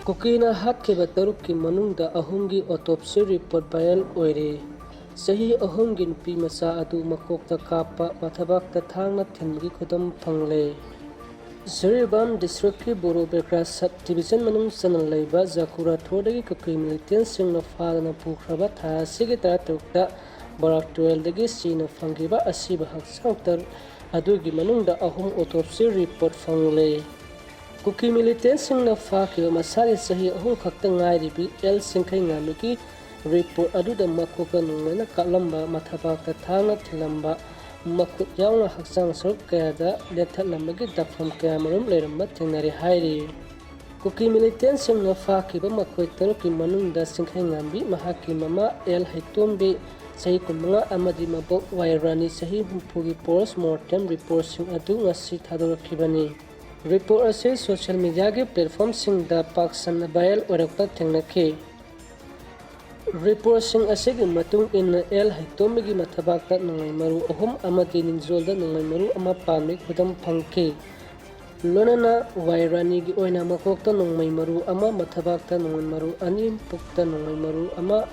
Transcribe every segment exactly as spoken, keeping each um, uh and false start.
ꯀꯨꯀꯤꯅ ꯍꯥꯠꯈꯤꯕ ꯇꯔꯨꯛꯀꯤ ꯃꯅꯨꯡꯗ ꯑꯍꯨꯝꯒꯤ autopsy report viral ꯑꯣꯏꯔꯦ꯫ ꯆꯍꯤ ꯑꯍꯨꯝꯒꯤ ꯅꯨꯄꯤ ꯃꯆꯥ ꯑꯗꯨ ꯃꯀꯣꯛꯇ ꯀꯥꯞꯄ, ꯃꯊꯕꯥꯛꯇ ꯊꯥꯡꯅ ꯊꯤꯟꯕꯒꯤ ꯈꯨꯗꯝ ꯐꯪꯂꯦ꯫ ꯖꯤꯔꯤꯕꯥꯝ districtꯀꯤ ꯕꯣꯔꯣ ꯕꯦꯒ꯭ꯔꯥ sub division ꯃꯅꯨꯡ ꯆꯟꯅ ꯂꯩꯕ ꯖꯀꯨꯔꯥꯊꯣꯔꯗꯒꯤ ꯀꯨꯀꯤ militantꯁꯤꯡꯅ ꯐꯥꯗꯨꯅ ꯄꯨꯈ꯭ꯔꯕ ꯊꯥ ꯑꯁꯤꯒꯤ ꯇꯔꯥꯇꯔꯨꯛꯇ ꯕꯔꯥꯛ ꯇꯨꯔꯦꯜꯗꯒꯤ ꯆꯦꯟꯅ ꯐꯪꯈꯤꯕ ꯑꯁꯤꯕ ꯍꯛꯆꯥꯡ ꯇꯔꯨꯛ ꯑꯗꯨꯒꯤ ꯃꯅꯨꯡꯗ ꯑꯍꯨꯝ autopsy report ꯐꯪꯂꯦ꯫ ꯀꯨꯀꯤ militantꯁꯤꯡꯅ ꯐꯥꯈꯤꯕ ꯃꯁꯥꯒꯤ ꯆꯍꯤ ꯑꯍꯨꯝ ꯈꯛꯇ ꯉꯥꯏꯔꯤꯕꯤ ꯑꯦꯜ ꯁꯤꯡꯈꯩꯉꯥꯟꯕꯤꯒꯤ report ꯑꯗꯨꯗ ꯃꯀꯣꯛꯇ ꯅꯣꯡꯃꯩꯅ ꯀꯥꯞꯂꯝꯕ, ꯃꯊꯕꯥꯛꯇ ꯊꯥꯡꯅ ꯊꯤꯜꯂꯝꯕ, ꯃꯈꯨꯠ ꯌꯥꯎꯅ ꯍꯛꯆꯥꯡ ꯁꯔꯨꯛ ꯀꯌꯥꯗ ꯂꯦꯟꯊꯠꯂꯝꯕꯒꯤ ꯗꯥꯛꯐꯝ ꯀꯌꯥꯃꯔꯨꯝ ꯂꯩꯔꯝꯕ ꯊꯦꯡꯅꯔꯦ ꯍꯥꯏꯔꯤ꯫ ꯀꯨꯀꯤ militantꯁꯤꯡꯅ ꯐꯥꯈꯤꯕ ꯃꯈꯣꯏ ꯇꯔꯨꯛꯀꯤ ꯃꯅꯨꯡꯗ ꯁꯤꯡꯈꯩꯉꯥꯟꯕꯤ, ꯃꯍꯥꯛꯀꯤ ꯃꯃꯥ ꯑꯦꯜ ꯍꯩꯇꯣꯝꯕꯤ, ꯆꯍꯤ ꯀꯨꯟꯃꯉꯥ, ꯑꯃꯗꯤ ꯃꯕꯣꯛ ꯋꯥꯏ ꯔꯥꯅꯤ, ꯆꯍꯤ ꯍꯨꯝꯐꯨꯒꯤ post mortem reportꯁꯤꯡ ꯑꯗꯨ ꯉꯁꯤ ꯊꯥꯗꯣꯔꯛꯈꯤꯕꯅꯤ꯫ Report ꯑꯁꯤ social mediaꯒꯤ platformꯁꯤꯡꯗ ꯄꯥꯛ ꯁꯟꯅ viral ꯑꯣꯏꯔꯛꯄ ꯊꯦꯡꯅꯈꯤ꯫ Reportꯁꯤꯡ ꯑꯁꯤꯒꯤ ꯃꯇꯨꯡ ꯏꯟꯅ, ꯑꯦꯜ ꯍꯩꯇꯣꯝꯕꯤꯒꯤ ꯃꯊꯕꯥꯛꯇ ꯅꯣꯡꯃꯩ ꯃꯔꯨ ꯑꯍꯨꯝ ꯑꯃꯗꯤ ꯅꯤꯡꯖꯣꯜꯗ ꯅꯣꯡꯃꯩ ꯃꯔꯨ ꯑꯃ ꯄꯥꯟꯕꯒꯤ ꯈꯨꯗꯝ ꯐꯪꯈꯤ꯫ ꯂꯣꯏꯅꯅ ꯋꯥꯏ ꯔꯥꯅꯤꯒꯤ ꯑꯣꯏꯅ ꯃꯀꯣꯛꯇ ꯅꯣꯡꯃꯩ ꯃꯔꯨ ꯑꯃ, ꯃꯊꯕꯥꯛꯇ ꯅꯣꯡꯃꯩ ꯃꯔꯨ ꯑꯅꯤ, ꯄꯨꯛꯇ ꯅꯣꯡꯃꯩ ꯃꯔꯨ ꯑꯃ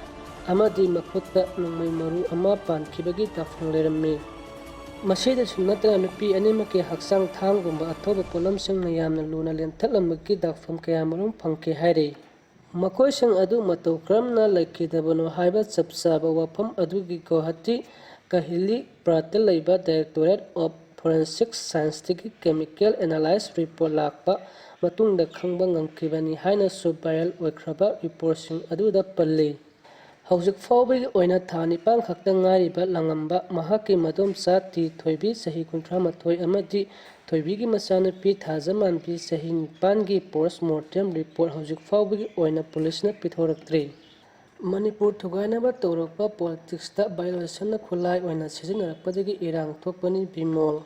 ꯑꯃꯗꯤ ꯃꯈꯨꯠꯇ ꯅꯣꯡꯃꯩ ꯃꯔꯨ ꯑꯃ ꯄꯥꯟꯈꯤꯕꯒꯤ ꯗꯥꯛꯐꯝ ꯂꯩꯔꯝꯃꯤ꯫ ꯃꯁꯤꯗꯁꯨ ꯅꯠꯇꯅ, ꯅꯨꯄꯤ ꯑꯅꯤꯃꯛꯀꯤ ꯍꯛꯆꯥꯡ ꯊꯥꯡꯒꯨꯝꯕ ꯑꯊꯧꯕ ꯄꯣꯠꯂꯝꯁꯤꯡꯅ ꯌꯥꯝꯅ ꯂꯨꯅ ꯂꯦꯟꯊꯠꯂꯝꯕꯒꯤ ꯗꯥꯛꯐꯝ ꯀꯌꯥꯃꯔꯨꯝ ꯐꯪꯈꯤ ꯍꯥꯏꯔꯤ꯫ ꯃꯈꯣꯏꯁꯤꯡ ꯑꯗꯨ ꯃꯇꯧ ꯀꯔꯝꯅ ꯂꯩꯈꯤꯗꯕꯅꯣ ꯍꯥꯏꯕ ꯆꯞ ꯆꯥꯕ ꯋꯥꯐꯝ ꯑꯗꯨꯒꯤ ꯒꯨꯋꯥꯍꯥꯇꯤ ꯀꯍꯤꯂꯤ ꯄ꯭ꯔꯥꯠꯇ ꯂꯩꯕ Directorate of Forensic Scienceꯇꯒꯤ chemical analysis report ꯂꯥꯛꯄ ꯃꯇꯨꯡꯗ ꯈꯪꯕ ꯉꯝꯈꯤꯕꯅꯤ ꯍꯥꯏꯅꯁꯨ viral ꯑꯣꯏꯈ꯭ꯔꯕ reportꯁꯤꯡ ꯑꯗꯨꯗ ꯄꯜꯂꯤ꯫ ꯍꯧꯖꯤꯛ ꯐꯥꯎꯕꯒꯤ ꯑꯣꯏꯅ ꯊꯥ ꯅꯤꯄꯥꯟ ꯈꯛꯇ ꯉꯥꯏꯔꯤꯕ ꯂꯥꯡꯉꯝꯕ ꯃꯍꯥꯛꯀꯤ ꯃꯗꯣꯝꯆꯥ ꯇꯤ ꯊꯣꯏꯕꯤ, ꯆꯍꯤ ꯀꯨꯟꯊ꯭ꯔꯥ ꯃꯥꯊꯣꯏ, ꯑꯃꯗꯤ ꯊꯣꯏꯕꯤꯒꯤ ꯃꯆꯥꯅꯨꯄꯤ ꯊꯥꯖꯃꯥꯟꯕꯤ, ꯆꯍꯤ ꯅꯤꯄꯥꯟꯒꯤ post mortem report ꯍꯧꯖꯤꯛ ꯐꯥꯎꯕꯒꯤ ꯑꯣꯏꯅ ꯄꯨꯂꯤꯁꯅ ꯄꯤꯊꯣꯔꯛꯇ꯭ꯔꯤ꯫ ꯃꯅꯤꯄꯨꯔ ꯊꯨꯒꯥꯏꯅꯕ ꯇꯧꯔꯛꯄ politicsꯇ violenceꯅ ꯈꯨꯠꯂꯥꯏ ꯑꯣꯏꯅ ꯁꯤꯖꯤꯟꯅꯔꯛꯄꯗꯒꯤ ꯏꯔꯥꯡ ꯊꯣꯛꯄꯅꯤ ꯕꯤꯃꯣꯜ꯫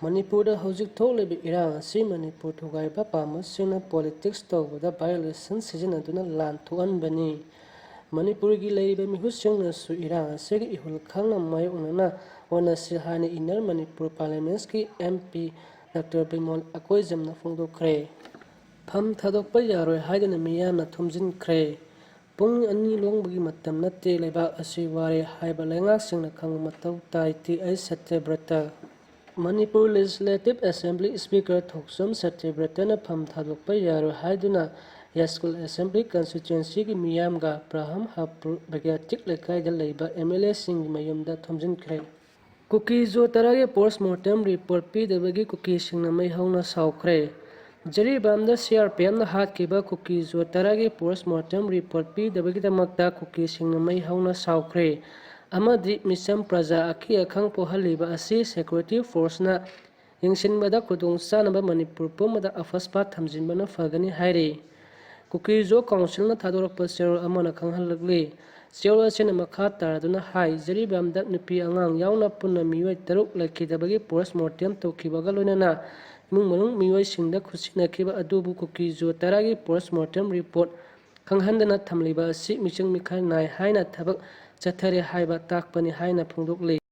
ꯃꯅꯤꯄꯨꯔꯗ ꯍꯧꯖꯤꯛ ꯊꯣꯛꯂꯤꯕ ꯏꯔꯥꯡ ꯑꯁꯤ ꯃꯅꯤꯄꯨꯔ ꯊꯨꯒꯥꯏꯕ ꯄꯥꯝꯕꯁꯤꯡꯅ politics ꯇꯧꯕꯗ violence ꯁꯤꯖꯤꯟꯅꯗꯨꯅ ꯂꯥꯟ ꯊꯣꯛꯍꯟꯕꯅꯤ꯫ ꯃꯅꯤꯄꯨꯔꯒꯤ ꯂꯩꯔꯤꯕ ꯃꯤꯍꯨꯠꯁꯤꯡꯅꯁꯨ ꯏꯔꯥꯡ ꯑꯁꯤꯒꯤ ꯏꯍꯨꯜ ꯈꯪꯅ ꯃꯥꯌꯣꯛꯅꯅ ꯍꯣꯠꯅꯁꯤ ꯍꯥꯏꯅ Inner Manipur Parliamentꯀꯤ MP Doctor Bimol ꯑꯀꯣꯏꯖꯝꯅ ꯐꯣꯡꯗꯣꯛꯈ꯭ꯔꯦ꯫ ꯐꯝ ꯊꯥꯗꯣꯛꯄ ꯌꯥꯔꯣꯏ ꯍꯥꯏꯗꯨꯅ ꯃꯤꯌꯥꯝꯅ ꯊꯣꯝꯖꯤꯟꯈ꯭ꯔꯦ꯫ ꯄꯨꯡ ꯑꯅꯤ ꯂꯣꯡꯕꯒꯤ ꯃꯇꯝ ꯅꯠꯇꯦ, ꯂꯩꯕꯥꯛ ꯑꯁꯤ ꯋꯥꯔꯦ ꯍꯥꯏꯕ ꯂꯩꯉꯥꯛꯁꯤꯡꯅ ꯈꯪꯕ ꯃꯊꯧ ꯇꯥꯏ, T H Satyabrata. Manipur legislative assembly speaker Thokchom ꯁꯇ꯭ꯌꯕ꯭ꯔꯇꯅ ꯐꯝ ꯊꯥꯗꯣꯛꯄ ꯌꯥꯔꯣꯏ ꯍꯥꯏꯗꯨꯅ ꯌꯥꯏꯁ꯭ꯀꯨꯜ ꯑꯦꯁꯦꯝꯕ꯭ꯂꯤ ꯀꯟꯁꯇꯤꯇ꯭ꯋꯦꯟꯁꯤꯒꯤ ꯃꯤꯌꯥꯝꯒ ꯕ꯭ꯔꯥꯍꯝ ꯍꯥꯄꯨꯔ ꯕꯤꯒ꯭ꯌꯥꯇꯤꯛ ꯂꯩꯀꯥꯏꯗ ꯂꯩꯕ ꯑꯦꯝ ꯑꯦꯜ ꯑꯦꯁꯤꯡꯒꯤ ꯃꯌꯨꯝꯗ ꯊꯣꯝꯖꯤꯟꯈ꯭ꯔꯦ꯫ ꯀꯨꯀꯤ ꯖꯣ ꯇꯔꯥꯒꯤ ꯄꯣꯁꯃꯣꯔꯇꯦꯝ ꯔꯤꯄꯣꯔꯠ ꯄꯤꯗꯕꯒꯤ ꯀꯨꯀꯤꯁꯤꯡꯅ ꯃꯩ ꯍꯧꯅ ꯁꯥꯎꯈ꯭ꯔꯦ꯫ ꯖꯤꯔꯤꯕꯥꯝꯗ ꯁꯤ ꯑꯥꯔ ꯄꯤ ꯑꯦꯐꯅ ꯍꯥꯠꯈꯤꯕ ꯀꯨꯀꯤ ꯖꯣ ꯇꯔꯥꯒꯤ ꯄꯣꯁꯃꯣꯔꯇꯦꯝ ꯔꯤꯄꯣꯔꯠ ꯄꯤꯗꯕꯒꯤꯗꯃꯛꯇ ꯀꯨꯀꯤꯁꯤꯡꯅ ꯃꯩ ꯍꯧꯅ ꯁꯥꯎꯈ꯭ꯔꯦ ꯑꯃꯗꯤ ꯃꯤꯆꯝ ꯄ꯭ꯔꯖꯥ ꯑꯀꯤ ꯑꯈꯪ ꯄꯣꯛꯍꯜꯂꯤꯕ ꯑꯁꯤ ꯁꯦꯀ꯭ꯌꯨꯔꯤꯇꯤ ꯐꯣꯔꯁꯅ ꯌꯦꯡꯁꯤꯟꯕꯗ ꯈꯨꯗꯣꯡ ꯆꯥꯅꯕ ꯃꯅꯤꯄꯨꯔ ꯄꯨꯝꯕꯗ ꯑꯐꯁꯄꯥ ꯊꯝꯖꯤꯟꯕꯅ ꯐꯒꯅꯤ ꯍꯥꯏꯔꯤ꯫ ꯀꯨꯀꯤ ꯖꯣ ꯀꯥꯎꯟꯁꯤꯜꯅ ꯊꯥꯗꯣꯔꯛꯄ ꯆꯦꯔꯣꯜ ꯑꯃꯅ ꯈꯪꯍꯜꯂꯛꯂꯤ꯫ ꯆꯦꯔꯣꯜ ꯑꯁꯤꯅ ꯃꯈꯥ ꯇꯥꯔꯗꯨꯅ ꯍꯥꯏ, ꯖꯤꯔꯤꯕꯥꯝꯗ ꯅꯨꯄꯤ ꯑꯉꯥꯡ ꯌꯥꯎꯅ ꯄꯨꯟꯅ ꯃꯤꯑꯣꯏ ꯇꯔꯨꯛ ꯂꯩꯈꯤꯗꯕꯒꯤ ꯄꯣꯁꯃꯣꯔꯇꯦꯝ ꯇꯧꯈꯤꯕꯒ ꯂꯣꯏꯅꯅ ꯏꯃꯨꯡ ꯃꯅꯨꯡ ꯃꯤꯑꯣꯏꯁꯤꯡꯗ ꯈꯨꯠꯁꯤꯟꯅꯈꯤꯕ ꯑꯗꯨꯕꯨ ꯀꯨꯀꯤ ꯖꯣ ꯇꯔꯥꯒꯤ ꯄꯣꯁꯃꯣꯔꯇꯦꯝ ꯔꯤꯄꯣꯔꯠ ꯈꯪꯍꯟꯗꯅ ꯊꯝꯂꯤꯕ ꯑꯁꯤ ꯃꯤꯆꯪ ꯃꯤꯈꯥꯏ ꯅꯥꯏ ꯍꯥꯏꯅ ꯊꯕꯛ ꯆꯠꯊꯔꯦ ꯍꯥꯏꯕ ꯇꯥꯛꯄꯅꯤ ꯍꯥꯏꯅ ꯐꯣꯡꯗꯣꯛꯂꯤ꯫